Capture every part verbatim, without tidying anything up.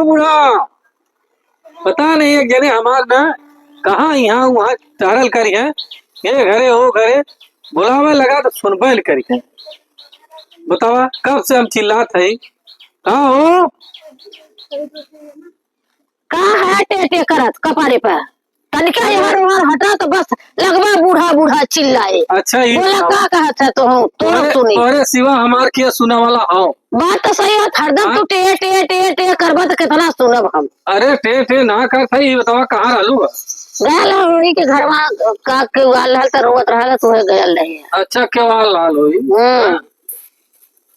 बूढ़ा, पता नहीं एक जने हमार ना कहाँ यहाँ वहाँ टहरल करी है, ये घरे वो घरे बुलावे लगा तो सुनबे न करी है। बतावा कब से हम चिल्लात है। हाँ हो। का है टे टे करत कपारे पर? तनिका हाँ। यहाँ रोहन हटा तो बस लगवा बूढ़ा बूढ़ा चिल्लाए। अच्छा, ये बोला बताओ। का कहत है तो हम तोरा तोरे, सुनी। तोरे सिवा हमार के सुने वाला हो? बात तो सही है, हरदम हाँ? तू टे टे टे टे करबा तो कितना सुनब हम? अरे टे टे ना करत है, ये बतावा कहाँ रहलू है? गयल है वही के घरवा का के वाल हल तो रोवत रहल तो है गयल नहीं है। अच्छा, के वाल हाल होई? हम्म। हाँ।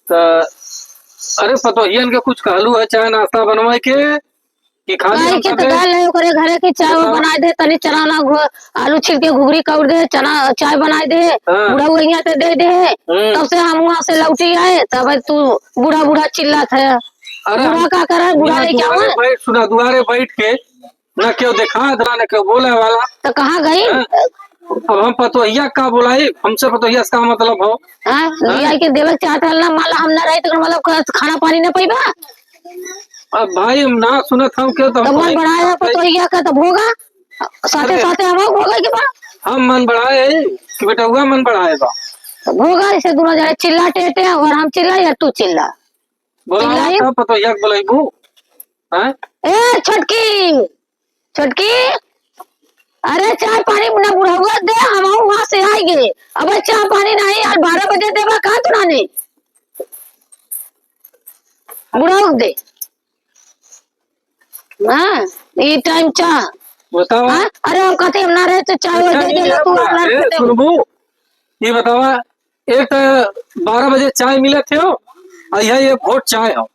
तो अरे पतोहियन के कुछ कहलू है चाय नाश्ता बनवाए के? कि खाली काहे हम के तो सबे गल है ओकरे घरे की चाय बताओ। बनाए दे, तनी चना ना घो-, आलू छील के घुघरी कौर दे, चना चाय बनाए दे, हाँ। बुढ़ऊ यहाँ से दे दे। हम्म। तब से हम वहाँ से लौटी आए, तब तू बूढ़ा बूढ़ा चिल्लात है। अरे बूढ़ा हम का करे, बूढ़ा यहाँ लेके दुआरे आवा। बैठ, सुना, दुआरे बैठ के ना केहू देखा, ना केहू बोले वाला। तो कहाँ गई? हाँ? अब हम पतोहिया का बोलाई, हमसे पतोहिया से का मतलब हो? हाँ, हाँ? लिया के देवे के चाहत हल ना, मान ला हम ना रही तो मतलब खाना पानी ना पैबा। अब भाई हम ना सुनत हम क्यों तो हम तो मन कहीं बढ़ाए है पतोहिया का तब होगा, साथे अरे। साथे हम होगा के बा। हम मन बढ़ाए है कि बेटउआ मन बढ़ाए बा? तब होगा इसे दोनों जने चिल्ला टेटे और हम चिल्ला या तू चिल्ला। बोलावा चिल्लाई? का पतोहिया के बोलाइबू? हैं? ए छोटकी, छोटकी, अरे चाय पानी ना बुढ़उआ दे, हम वहाँ से आएंगे। अबे चाय पानी नहीं, आज बारह बजे देबा का तू नानी? बुढ़ऊ दे। हाँ, ई टाइम चाह। बताओ। हाँ? अरे हम कहते हम ना रहे तो चाय वो अच्छा, दे ये देला तू बताओ, अपना ए, से। सुनबू? ये बतावा, एक तो बारह बजे चाय मिलत हो, और यह एक घोट चाय हो।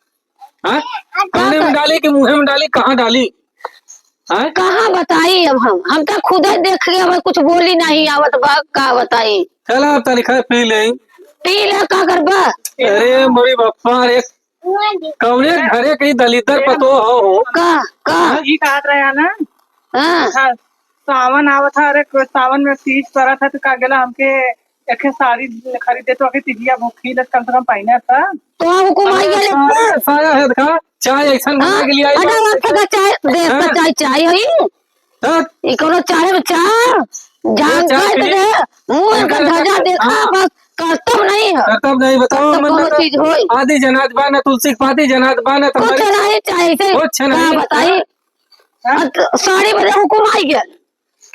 हाँ? का खाने में कर- डाली कि मुँहे में डाली, कहाँ डाली? हाँ? कहाँ बताई अब हम? हम तो खुदे देख के हमें कुछ बोली नहीं आवत बा, का बताई? चला अब तनिक है पी ले। पी ले, का करबा? अरे मोरी बापा रे, कौने घरे के दलिद्दर पतोह हो? का, का? हाँ? ई कहत रहे ना? हाँ। हाँ, सावन आवत है, अरे कोई सावन में तीज परत है तो का गेला हमके एक ठे साड़ी खरीदे तो आके तिजिया भूखी लत कम से कम पहिने था। तो हुकुम आई अरे गए। साया, साया है देखा, चाय ऐसन बना हाँ, के लिए आई अरे बात। रख सका चाय, देख हाँ। का चाय, चाय है। हाँ। ई कोनो चाय में चाय, जान ये चाय कर पी। दे, मुंह का इनका ध्वजा देखा, हाँ। बस करतब नहीं है। करतब नहीं, बताओ, करतब मन कोनो तो चीज होई। आदि जनात बा ना, तुलसी के पाती जनात बा ना, कुछ तुम्हारी नहीं चाहे से कुछ नहीं। का बताई। हाँ। अब तो साड़ी बदे हुकुम आई गया।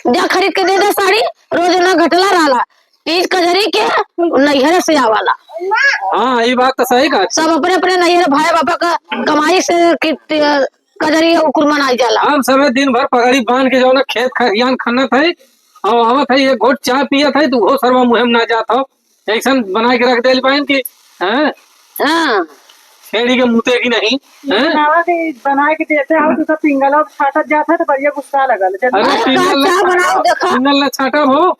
जा खरीद के दे दे साड़ी, रोज ना घटला रहला। तीज कजरी के नैहरे से आवाला। हाँ, ई बात तो सही कहा। सब अपने अपने नैहर भाई बापा का कमाई से कि, अ, कजरी उकुर मनाई जाला। हम सबे दिन भर पगड़ी बांध के जौन खेत खरियान खनत है, और आवत है, एक घोट चाय पियत है, तो वो सरवा मुँहे में ना जात हो। ऐसन बनाए के रख देल बहन की, हैं? हाँ। छेड़ी के मुते की नहीं, हैं? बनावा के, बनाए के देते हो तो सब पिंगल अब छाटत जात है तो बढ़िया गुस्सा लगल। जब अरे अरे पिंगल का ना चाह बनाओ छाटा, देखा। पिंगल ना छाटा हो।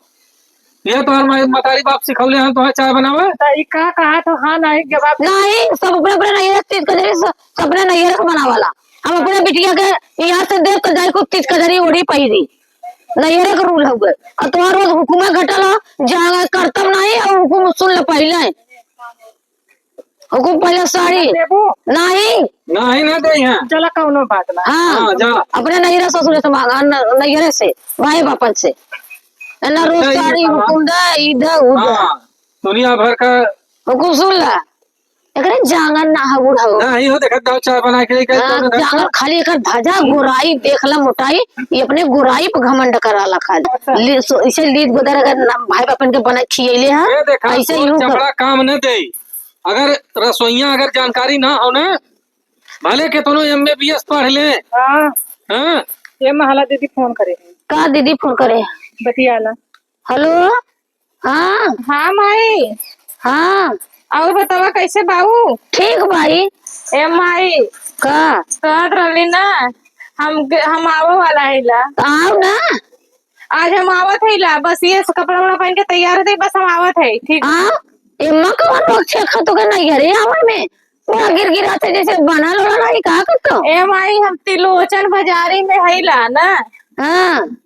ये तो हमारे मतारी बाप सिखौले हैं तो चाय बनावे। तो ई का कहा तो हाँ नहीं जवाब। नहीं, सब अपने अपने नैहर तीज कजरी स-, सब अपने नैहर के बनावाला। हम अपने बिटिया के यहाँ से देख कर जाए को तीज कजरी ओढ़ी पहिरी। नैहरे के रूल हउवे। और तोहार रोज हुकुमे घटल ह, जहाँ करतब नाही और हुकुम सुन ले पहिले। हुकुम पहिले साड़ी। देबू? नाही। नाही ना दे यहाँ। चला कौनो बात ना। हाँ, हाँ, जा। अपने नैहरे ससुरे से मांगा, न-, नैहरे से, भाई बापन से। ना रोज अच्छा, ई साड़ी बतावा। हुकुम दे, ई दे, ऊ दे। हाँ, दुनिया भर का हुकुम सुन ला। एकरे जांगर ना ह बुढ़ऊ। नाही हो, देखत जाओ, चाय बना के लेके हाँ, जाओ ना घर जांगर पर। खाली एकर भजा गोराई देख ला मोटाई, ये अपने गोराई पे घमंड कराला खाली। अच्छा। ले, सो, इसे लीद बदर अगर ना, भाई बापन के बना खियैले ह, ये देखा, ऐसे ही तोर होकर। चमड़ा काम न दे। अगर रसोइया अगर जानकारी ना हो ना, भले केतनो एमबीबीएस पढ़ ले। हाँ। हाँ। ये महला दीदी फोन करे। का दीदी फोन करे? बतियाला। हेलो। हाँ। हाँ माई। हाँ। और बतावा कैसे बाऊ? ठीक बाई। ए माई। का? कहत रहली ना, हम, हम आवे वाला है ला। तो आओ ना। आज हम आवत है ला, बस ये से कपड़ा वपड़ा पहन के तैयार होते, बस हम आवत है, ठीक। आ? एम्मा कौन रोक छेक है तो के नहीं घरे आवे में? पूरा गिर गिरा थे जैसे बना लोड़ा नहीं, का करतो? ए माई, हम तिलोचन बाजारी में है ला ना। हाँ।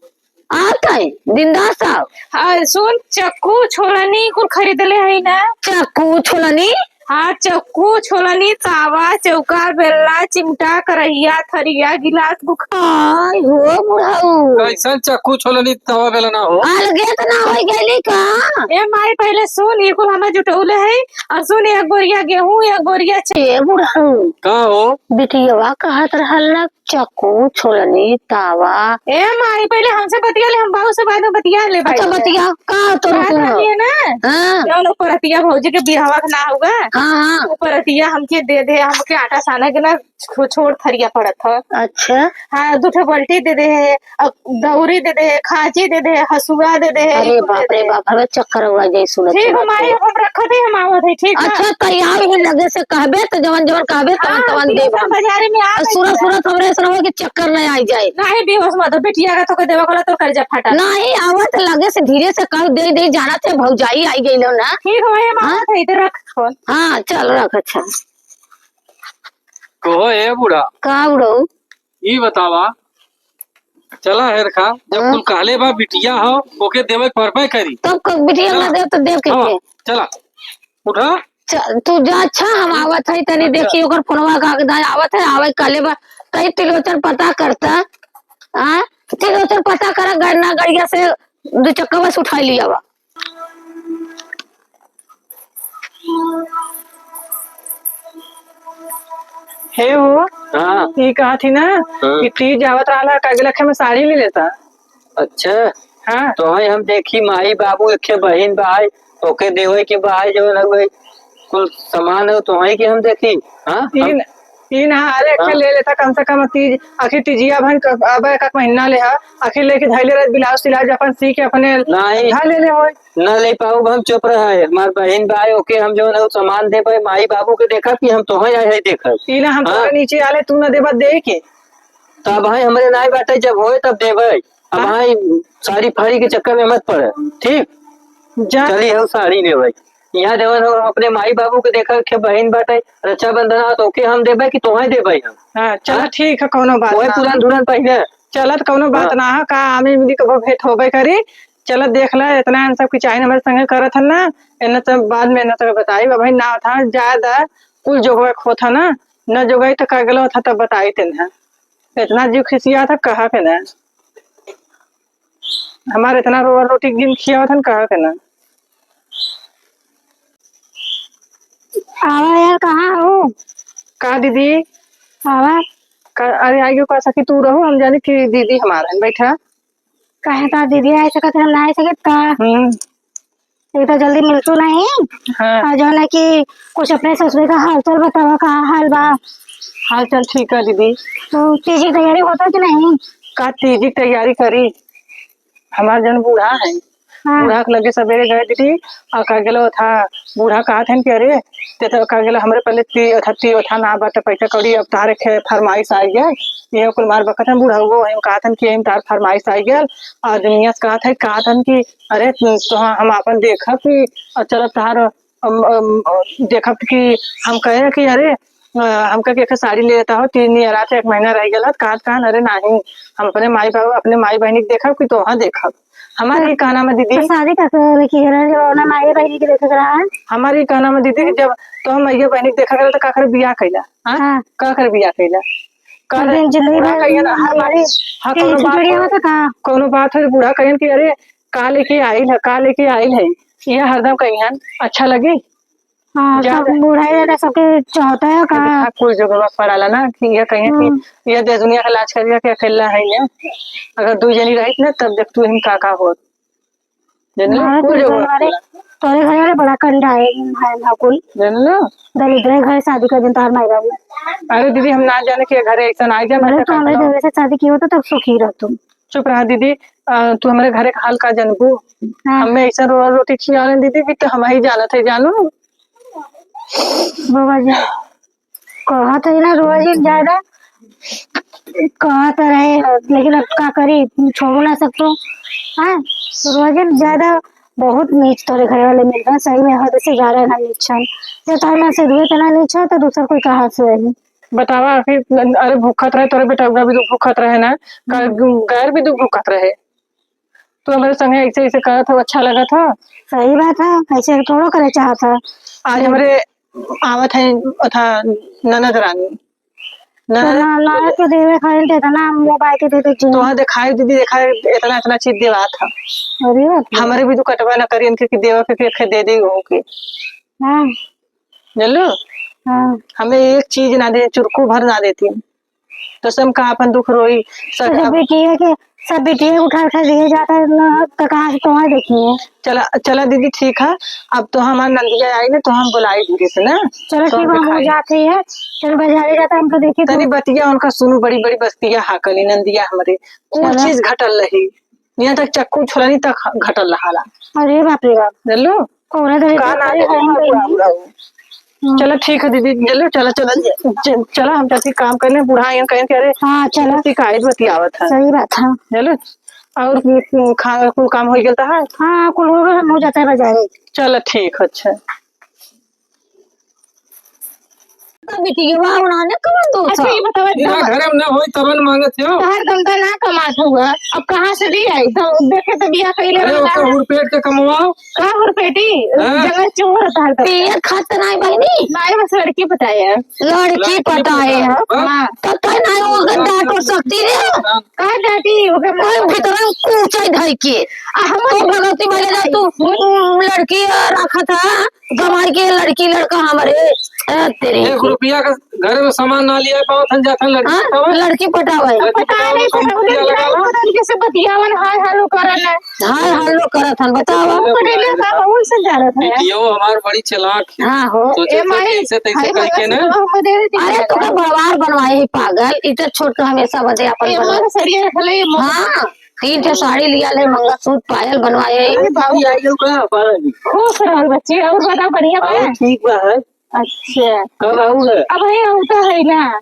आता है, बिंदास आओ। हाँ, सुन, चक्कू, छोलनी कुल खरीदले है ना? चक्कू, छोलनी? आ चक्कू, छोलनी, तावा, चौका, बेलना, चिमटा, करहिया, थरिया, गिलास, बुखार। आय हो बुढ़ऊ। कैसन चक्कू, छोलनी, तावा, बेलना हो? अलगे त ना होइ गइली का? ए माई, पहिले सुन, ई कुल हमें जुटौले है। और सुन, एक बोरिया गेहूं, एक बोरिया च- ए बुढ़ऊ। का हो? बिटियवा कहत रहल ना, चक्कू, छोलनी, तावा। ए माई, पहिले हमसे बतिया ले, हम बाबू से बाद में बतिया ले। अच्छा, बतिया, का तो बात रुको। रही है ना? हाँ। जौन ऊपर रतिया भौजी के बियाहवा के ना होगा। हाँ, हाँ। ऊपर रतिया हमके दे दे, हमके आटा साने के ना छो-, छोट थरिया पड़त ह। अच्छा। हाँ, दू ठो बाल्टी दे दे है, अ, दौरी दे दे है, खांची दे दे है, हसुआ दे दे है, अरे ई कुल बाप दे रे दे है। बाप, हमें चक्कर उड़ा जाई सुनत ठीक है सुनत माई, के। अब हम रखत ही, हम आवत है, ठीक है? अच्छा, तैयार ही लगे से कहबे तो जवन जवन कहबे तवन हाँ, तवन ठीक देब है, हम। बाजारे में आ और गई सूरत है। सूरत हमरे ऐसा हो कि चक्कर न आई जाए। नहीं, बेहोश मत हो, बिटिया का तो के देवा कला तोर कर्जा फटा। नहीं, आवत लगे से धीरे से कह दे दे, जाना थे भौजाई आई गई लो ना। ठीक है, हम हाँ? आवत है, इधर रख फोन। हाँ, चल रख, अच्छा। कहो ए बूढ़ा। का बुढ़ऊ? ई बतावा, चला हेर खा, जब हाँ। कुल कहले बा बिटिया हो, ओके देवे परबे करी। तब क-, बिटिया चला। ना देव तो देव के हाँ, के? चला, उठा। च-, तू जा, अच्छा, हम आवत है, तनी अच्छा। देखी ओकर फोनवा का के दाई आवत है, आवे कहले बा, कहीं तिलोचन पता करता, हाँ? तिलोचन पता करा, गड़ना गड़िया से दू चक्का बस उठा लिया बा। हे हो, हाँ। ई कहत ही ना हाँ। कि तीज आवत रहला, का गेला खे में साड़ी ले लेता। अच्छा। हाँ। तो वही हम देखी माई बाबू एक बहिन भाई, ओके देवे के भाई जो ना भाई कुल सामान हो तो वही के हम देखी। हाँ। ई हम न-, ई ना, अरे, एक हाँ। ले लेता कम से कम तीज, आखिर तीजिया भन क-, अब एक, एक महीना ले हा, आखिर लेके धैले रह ब्लाउज सिलाई अपन सी के अपने नहीं। धा ले ले होय। न ले पाऊ, हम चुप रहा है। हमार बहिन भाई, ओके हम जो है सामान देबे, माई बाबू के देखब कि हम तोहे आए है देखब। ई ना हम हाँ। तोरे नीचे आले, तू ना देबा दे के। तब भाई हमरे नाई बाटे, जब होए तब देबे। अब हाँ। भाई साड़ी फाड़ी के चक्कर में मत पड़े, ठीक? जा। चली हम साड़ी लेबे। यहाँ देवन हो अपने माई बाबू के देखब के बहिन बाटे, रक्षाबंधन आ तो ओके हम देबे कि तोहे देबे हम? हाँ, चला हाँ? ठीक है, कौनो बात वही ना। पुरान धुरन पहिने। चलत कौनो बात हाँ। ना है, का आमी मिली कबो भेंट होबे करी। चलत देख ला, इतना इन सब की चाही हमारे संगे करत हन ना, इन्हें सब बाद में इन्हें सब बताई। अब भाई ना था, ज्यादा कुल जोगवा खोत है ना, न जोगाई तो का गलो था तब बताई तेन है। इतना जीव खिसिया था, कहा के ना। हमारे इतना रोआ रोटी जिन खियावत हन, कहा के ना। आवा यार, कहाँ हो? का दीदी? आवा। का, अरे आइयो, का सखी तू रहो, हम जाने कि दीदी हमार हन, बैठा। काहे का दीदी आए सकत, हम ना आए सकत का? हम्म। एक तो जल्दी मिलतू नहीं। हाँ। और जो है ना कि कुछ अपने ससुरे का हाल चाल बतावा, का हाल बा? हाल चाल ठीक है दीदी। तो तीज की तैयारी होता कि नहीं? का तीज की तैयारी करी? हमार जन बूढ़ा है, हाँ। बूढ़ा के लगे सबेरे गए दीदी, और का गेलो था, बूढ़ा कहत हन कि अरे, ते तो का गेलो हमरे पहले ती, था, ती, था ना बात पैसा कौड़ी, अब तारे खे फरमाइश आई है, ये कुल मार बकत हन बूढ़ा, वो है, कहत हन कि हम तार फरमाइश आई गल, और दुनिया से कहत है, कहत हन कि अरे, तो हम आपन देखब कि, और चलब तार अम, अम, अ, देखब कि हम कहे कि अरे, अ, हमका के एक साड़ी ले लेता हो, तीन दिन रात एक महीना रह गया, कहत कहन, "अरे नाही, हम अपने माई बाबू, अपने माई बहनी के देखब कि तोहा देखब।" हमारे हाँ। ही कहना में दीदी, तो शादी का करे कि रहे, जब अपना माई बहनी के देखे के रहा है। हमारे ही कहना में दीदी, जब तो हम माई बहनी के देखा करे तो का करे बियाह कैला, हाँ? हाँ। का करे बियाह कैला? का अरे करे जिंदगी बूढ़ा भर कहिए ना, हर बात, हमारे हाँ, कौनो बात खिचड़ी हो, होता का? कौनो बात हो, बूढ़ा कहिए कि अरे, का लेके आइल है, का लेके आइल है, ये हरदम कहिहन, अच्छा लगी? हाँ, ज्यादा तब बूढ़ा ज्यादा सबके चाहता है का? अभी हाँ, कुल जोगवा पड़ाला ना कि ये कहिए कि हम्म। ये देश दुनिया का लाज करिया के अकेला है ये। अगर दू जनी रहित ना, तब देख तू हम का का होत। जनलो, हमारे कुल तो जोगवा हमारे पड़ाला। तोरे घर वाले बड़ा कंडा है, भाई भाकुल। जनलो? दरिद्र है, घर शादी कर दिन तार माई बाबू। अरे दीदी, हम ना जाने के घरे ऐसा ना आ जाए, भले मैं तो हमें कहता हूँ। देवे से शादी की होता, तब सुखी रह तुम। चुप रहा दीदी, अ, तू हमरे घरे का हाल का जानबू? हाँ। हमें ऐसा रो-, रोटी खियावे दीदी, भी तो हम ही जानत है, जानू। बाबा जी, कहत है ना रोज ज्यादा, कहत रहे, लेकिन अब का करी, छोड़ो ना सकतो। हाँ, रोज ज्यादा बहुत नीच तोरे घर वाले मिल रहे, सही में हद से ज्यादा ना नीच है। जो तोर मन से दुए तना नीच है, तो दूसर कोई कहाँ से रही? बतावा आखिर, अरे भूखत रहे, तोरे बेटउआ भी दुख भूखत रहे ना, का हम्म। गैर भी दुख भूखत रहे। तू हमरे संगे ऐसे, ऐसे करत हो, अच्छा लगत हो? सही बात है, ऐसे थोड़ो करे चाहत है। आज हम्म। हमरे आवत है, अथा ननद रानी। तो ननद ना, लायक के देवे खातिर तो इतना मोबाइल के दे दे जी। तोहा देखाई दीदी, देखा, इतना, इतना चीज देवात है। अरे बाप रे। हमरे भी दुकटवा ना करी इनके कि देवा के, के, के दे दे हो के। हाँ। जानलो? हाँ। हमें एक चीज ना दे, चुरकू भर ना देती। तो सब का अपन दुख रोई, सब तो सब बिटिया के, सब बिटिया के उठा उठा दिए जाता है ना, तो कहाँ से तोहार देखिए? चला, चला दीदी, ठीक है, अब तो हमार नंदिया आई ना, तो हम बुलाई धीरे से ना। चलो तो ठीक हम है, हम हो दिखाई। जाते हैं, चलो बाजारे जाता है, हमको देखिए तनी तो। बतिया उनका सुनू, बड़ी बड़ी बस्तिया हाकली नंदिया हमरे, कुल चलो। चीज घटल रही, यहाँ तक चक्कू छोलनी तक घटल रहाला। अरे बाप रे बाप। जानलो? कौन है तो का ना करे है, है, बुढ़ा, है। बुढ़ा, बुढ़ा। हम्म। चलो ठीक है दीदी, चलो, चलो, चलो, च-, चलो, हम जाती काम कर लें, बूढ़ा आइन कहें कि अरे, हाँ, चलो। शिकायत बतियावत है। सही बात है। चलो, और ये खा, कुल काम हो गया है? हाँ, कुल हो गया, हम हो जाता है बाजारे। चलो ठीक है, अच्छा। तो बिटिया उन्होंने कौन दो अच्छा, ये बताओ, इधर एकदम घर में ना होई, तबन मांगत हो। तहर धंधा ना कमात हुआ, अब कहाँ से दी आई? तो देखे तो बिया कइले अरे, वाला ओकर है। हुरपेट के कमवाओ। का हुरपेटी? हाँ? जगह चोर होता है तो। पिए खात नहीं बहनी? नहीं, बस लड़की पटाए है। लड़की लड़की पटाए पटाए है। है। हाँ। तो कह नहीं, वो गद्दा को सकती रे। हाँ। का जाती, ओके कोई भीतर में कूचे धई के। आ, हम तो भगवती मारे जा तू, उम, लड़की रखा था, गंवार के लड़की लड़का हमरे, ए, तेरे एक रुपया का घर में सामान ना लिया पावत हन, जात हन लड़की हाँ? पटावे। लड़की पटावे। लड़की पटावे, पटावे, पटावे, कम रुपया लगा लो। पता नहीं कैसे बतियावन, हाय, हाय, वो करन है। हाय, हाय, लोग करत हन, बताओ। पटेलिया का बहुत से जानत है। बिटियो हमार बड़ी चालाक है। हाँ हो। सोचे ए तो माई, कैसे तैसे हाय, करके ना। भगवान सुनो, हम दे देती अरे, है। तू का बवार बनवाए है पागल, इधर छोड़ के हमेशा बदे अपन ए, बनवा। मोर सरिया रख ले, ये मोर हाँ। तीन ठे साड़ी लिया ले, मंगलसूत्र, पायल बनवाए। अरे बाबू, आ जाओ का, बाबा जी। खुश रहो बच्ची, और बताओ, बढ़िया बा? और ठीक बा है। अच्छा। कब आऊ है? अब है, आऊ तो है ना।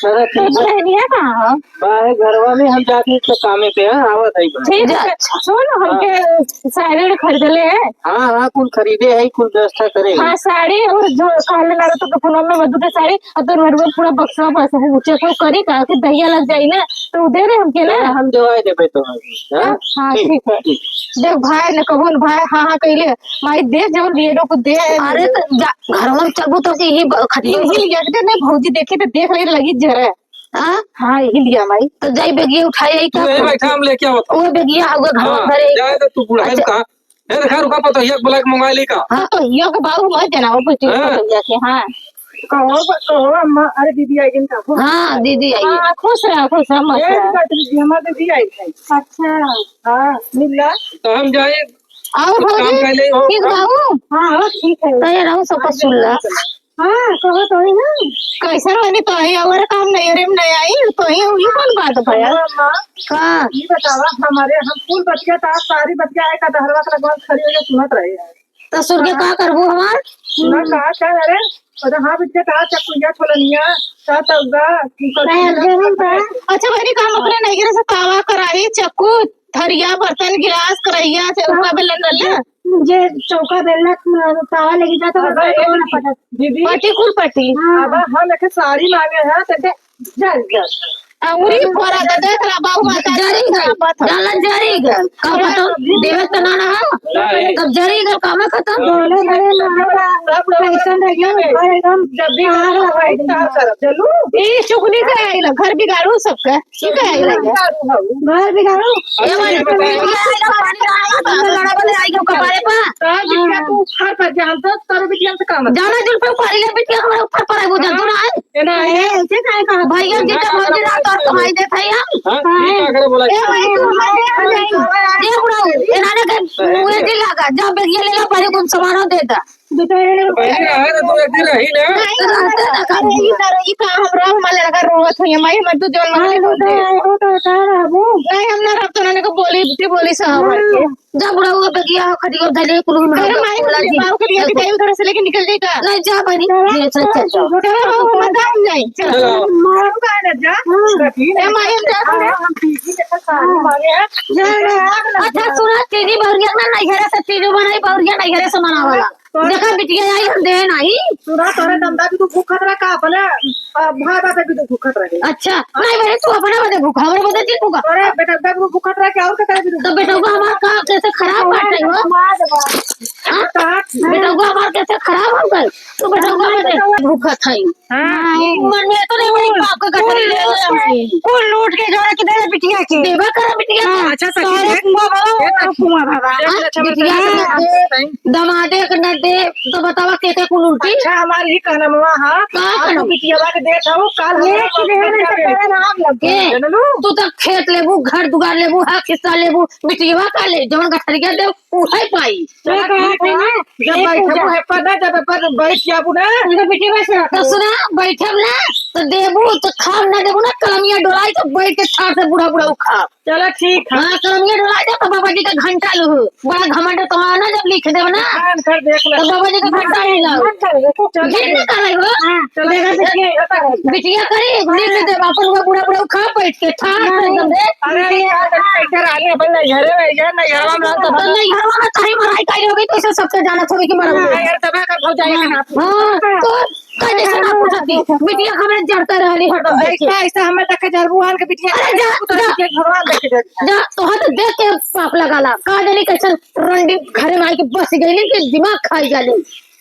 अरे तो ठीक है। दुल्हनिया कहाँ हो? बा है घरवा में, हम जाती तो कामे पे है, आवत है बा। ठीक है, अच्छा। सुन, हमके हाँ। साड़ी खरीदले है। हाँ, हाँ, कुल खरीदे है, कुल व्यवस्था करे है। हाँ, साड़ी और जो कहले ना तो दुकान में मधु के साड़ी, अब तो मेरे को पूरा बक्सा बस है, ऊंचे को करी का कि दहिया लग जाई ना, तो उ दे दे हमके ना। हाँ, हम देवाए देबे तो। हाँ? हाँ, ठीक, ठीक है। ठीक। देख भाई ने कबूल भाई, हाँ, हाँ, कइले। माई दे जौन दिए लोग दे। अरे तो जा, घर में चलबू तो कि यही ब-, खटिया यही लिया के दे, नहीं भौजी देखी तो देख रही लगी जरा। हाँ? हाँ, यही लिया माई। तो जाई बेगिया उठाई आई तू का? यही बैठा, हम लेके आवत हूँ। वो बेगिया हुआ घर हाँ, में भरे। जाए तो तू बुढ़ाई अच्छा। का। ए, देखा, रुका, पतोहिया के बुला के मंगा ली का? हाँ, पतोहिया के बाबू मत जनाओ, पतोहिया हाँ। पतोहिया के, हाँ। कहो, कहो, अम्मा, अरे, दीदी आई गई का? हाँ, दीदी आई। हाँ, खुश रहो, खुश रहो, मस्त ए, रहो। दीदी, हमार दीदी आई है। अच्छा। हाँ, मिल ला। तो हम जाए, और कुछ काम भौजी, कर ले, हो, ठीक हाँ। बाबू? हाँ, हाँ, ठीक है। तो ये रहो, सब कुछ सुन ला। हाँ, कहो तो ही ना। कैसन बनी तो ही, और काम नहीं, अरे, नहीं आई, तो ही, ये कौन बात भया? हाँ, माँ। का? ये बतावा, हमारे, हम कुल बतिया था, सारी बतिया है, का दहरवा के लगवा खड़ी होके सुनत रहे हैं। तो सुन के हाँ। का करबू हमार? ना का, का, अरे, अरे, हाँ, बिटिया, का, चकुइया, छोलनिया, का, तौगा, की कर नहीं, अब जरूर बा। अच्छा, बहनी, का हम अपने नैहरे से तावा, कराही, चक्कू, थरिया, बर्तन, गिलास, करैया, चौका, हाँ। बेलन, रल्ला? जे चौका बेलना, अ, तावा लेके जाता, अरे, वो ए, ना पता। दीदी, पटी कुल पटी। हाँ। अब हम एक साड़ी मांगे हैं, तो दे, जल, जल। अंगुरी फोड़ा के देख रहा, बाबू माता जरी गल, बात है। डाला जरी गल। का पता, देवे तो ना रहा। नहीं। तब जरी गल, काम खत्म। बोले, बोले, ना, ना, कैसन रहियो, एकदम जब भी हाँ, हाँ, हाँ, हाँ, चलू। ई चुगली के आइल, घर बिगाड़ू सबके। ठीक है, आई लगे। घर बिगाड़ू। ए भाई, अरे, पानी डालना है, पानी डालना है, तो लड़ा बोले, आई क्यों कपारे पा? तो बिटिया तू उखाड़ पर जान तो, तोरे बिटिया से काम है। जाना जुल पे उखाड़ ले, बिटिया हमारे ऊपर पड़े, वो जंतु ना है। ए, ना, ए, ऐसे काहे कहा? भैया जी का भौजी ना, तोर कमाई देत है हम। हाँ, ये का करे बोला? ए भाई, तू हमारे यहाँ जाएंगे। ये बुढ़ाऊ, ए, ना, ना, के, मुझे दिल लगा, जा, बेगिया ले ला, पहले कुछ सामान दे दा। दो तो ये पहले रहा है तो तू एक दिन रही ना। नहीं, तो रहते ना कभी। ये तरह, ये कहाँ हम रहो, हमारे लड़का रोवत हो, ये माई, हमारे तो जौन हाँ, मारे वो तो है, वो तो है, कहाँ रहबो? नहीं, हम ना रहब, तो उन्होंने को बोली, इतनी बोली से हमारे के। जा बुढ़ा हुआ बेगिया हो, खड़ी हो, धले कुल में अरे हो, माई, बोला जी। बाबू के लिए बिताई उधर से लेके निकल जाएगा। नहीं, जा बहनी, चलो, ये से चल जाओ। चलो, बाबू, मत जाओ, नहीं, चलो। चलो। मारू का है ना, जा। हाँ। ए माई, हम जा, हाँ, हम पीछे देखा, साड़ी मांगे हैं। जा, जा, जा। अच्छा, सुना, तेरी बहुरिया ना, नहीं घेरे से, तेरी बनाई बहुरिया, नहीं घेरे से मनावाला। तोरे देखा, बिटिया आई, हम दे नाही। सुना, तोरे दमदा भी तू भूखत रह का अपने, अ, भाई बाप भी तू भूखत रहे। अच्छा, नहीं बहनी, तू अपने बदे भूखा, हमरे बदे जिन भूखा। तोरे बेटा दम को भूखत रह के और का करे भी तू तो बेटा को हमार का कैसे खराब बात है वो? मार देबा। हाँ? कहा? बेटा को हमार कैसे खराब हो गए? तो बेटा को उठत है। हाँ। मन में तो नहीं बड़ी बाप का गठरी ले ले हमसे। कुल लूट के जोड़ा के दे दे बिटिया के। देबा करा बिटिया के। हाँ, अच्छा सखी सारे देख। कुआं भरा, एक कुआं भरा। एक हाँ, अच्छा बिटिया के बताइए। न दे, दमादे के न दे, तो बतावा के के कुल उल्टी। अच्छा, हमार ही कहना मवा, हाँ। का आप कहना? बिटिया के देत हो, काल ये हमारा कि देवे बाप नहीं का तो देवे ना आप लोग के। जानलू? तू तो खेत लेबू, घर दुआर लेबू, हक हिस्सा लेबू, बिटिया का ले, जवन गठरिया दे, उहे पाई। चला ठीक है, जब एक बैठबू है पर ना, जब पर बैठ जाबू ना। उनका बेटी बस रखो। तो सुना, बैठब ना, तो देबू, तो खाब ना देबू ना, कलमिया डोलाई, तो बैठ के ठाड़ से बूढ़ा बूढ़ा उखाब। चला ठीक है। हाँ, कलमिया डोलाई दे, तो बाबा जी का घंटा लू। बड़ा घमंड तो है ना, जब लिख देब ना, खान कर देख ले। तो बाबा जी का घंटा ही लाओ। चल, जिद न करे हो। हाँ, चल, देखा, ठीक है। बिटिया करी, लिख देब, अपन वो बूढ़ा बूढ़ा उखाब बैठ के, ठाड़ से एकदम दे। अरे, ये क्या करते हैं? इधर आने अपन नैहरे में, यार, नैहरवा में तो तो नैहरवा में तोहरी मराई काहे हो गई, तो इसे सबसे जाना थोड़ी कि मरा हुआ। नैहर तबाह कर भौजाई के नाम। हाँ, तो कह जैसे ना पूछती, बिटिया हमें जरता रहली हरदम देख के। ऐसा, ऐसा हमें देख के जरबू आन के बिटिया अरे जा, जा। भगवान देख के जर। जा, तोहर तो देख के पाप लगाला। का जानी कैसन रंडी घरे में आके बस गई कि दिमाग खाई जाली।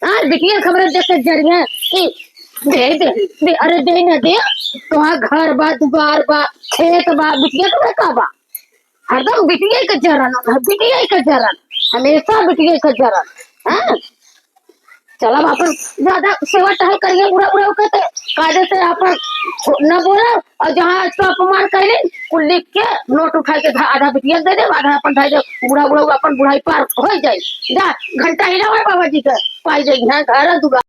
हाँ, बिटिया हमरे देख के जरिया कि दे, दे, दे, अरे दे ना दे, तोहार घर बा, दुआर बा, खेत बा, बिटिया के का बा? हरदम बिटिया के जरन, बिटिया के जरन, हमेशा बिटिया के जरन। हाँ? चलब अपन ज्यादा सेवा टहल करिए, बुढ़ा बुढ़ा के तो कायदे से अपन न बोला, और जहाँ इसका अपमान कैले, कुल लिख के नोट उठा के धा-, आधा बिटिया दे दे, आधा अपन धर दे, बुढ़ा बुढ़ा अपन बुढ़ाई पार हो जाए। जा, घंटा हिलावा बाबा जी के, पाई जाई, हाँ, घर दुआर।